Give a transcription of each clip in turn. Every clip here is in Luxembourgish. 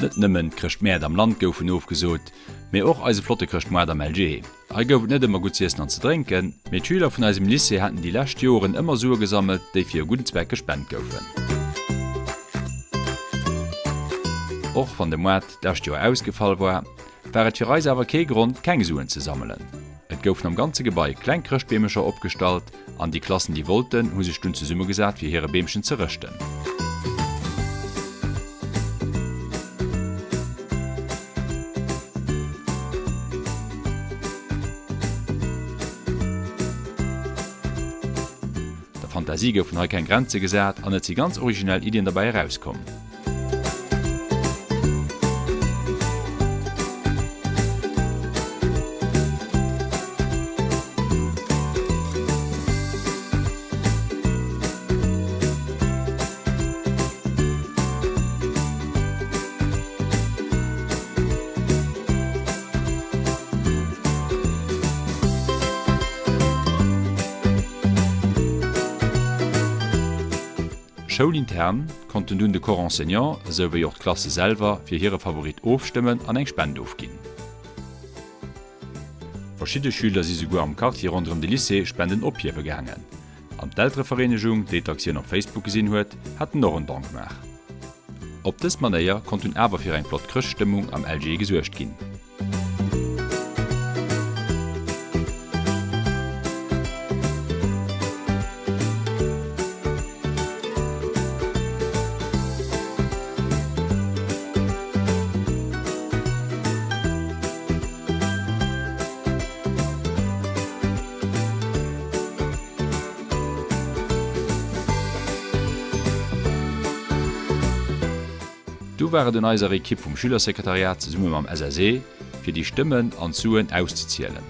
Net nëmmen d'Chrëschtmäert am Land goufen ofgesot, mee och eise flotte Chrëschtmoart am LGE. Hei gouf et net ëmmer gutt z'iessen an ze drénken, mee d'Schüler vun eisem Lycée haten déi lescht Joren ëmmer Sue gesammelt, déi fir e gudden Zweck gespent goufen. Och wann de Moart d'lescht Joer ausgefall war, war et fir eis awer kee Grond, keng Suen ze sammelen. Et goufen am ganze Gebai kleng Chrëschtbeemecher opgestallt an déi Klassen, déi wollten, hu sech dunn zesummegesat, fir hire Beemchen ze rëschten. Der Fantasie goufen hei keng Grenze gesat an et si ganz originell Iddien derbäi erauskomm. Schoulintern konnten dunn de Corps enseignant esou wéi och d'Klasse selwer fir hire Favorit ofstëmmen an eng Spend ofginn. Verschidde Schüler si souguer am Quartier ronderëm de Lycée Spenden ophiewe gaangen. An d'Elterevereenegung, déi d'Aktioun op Facebook gesinn huet, haten och en Don gemaach. Op dës Manéier konnt dunn awer fir eng flott Chrëschtstëmmung am LG gesuergt ginn. Du war et un eiser Ekipp vum Schülersekretariat zesumme mam SSE fir déi Stëmmen an d'Suen auszezielen.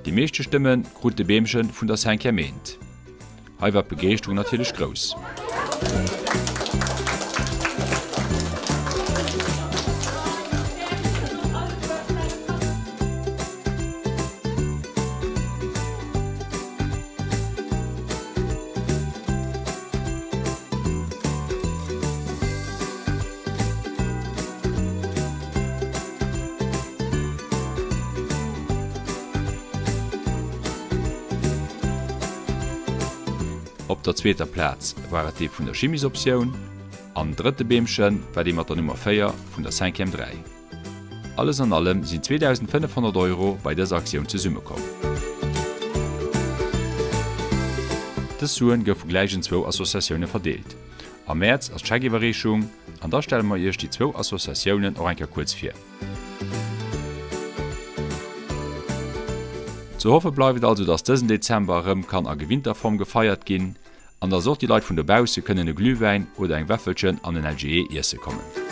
Déi meeschte Stëmme krut de Beemchen vun der Cinquième Eent. Hei war d'Begeeschterung natierlech grouss. Op der zweeter Plaz war et dee vun der Chimisoptioun an drëtte Beemche war dee mat der Nummer 4 vun der Cinquième 3. Alles an allem sinn 2.500 Euro bei dëser Aktioun zesummekomm. Dës Suen goufe gläich un zwou Associatioune verdeelt. Am Mäerz ass d'Scheckiwwerreechung an da stelle mer iech déi zwou Associatiounen och eng Kéier kuerz vir. Ze hoffe bleift also, dass dësen Dezember erëm kann a gewinnter Form gefeiert ginn an dass och déi Leit vun dobausse kënnen e Glühwäin oder eng Wäffelchen an den LGE iesse kommen.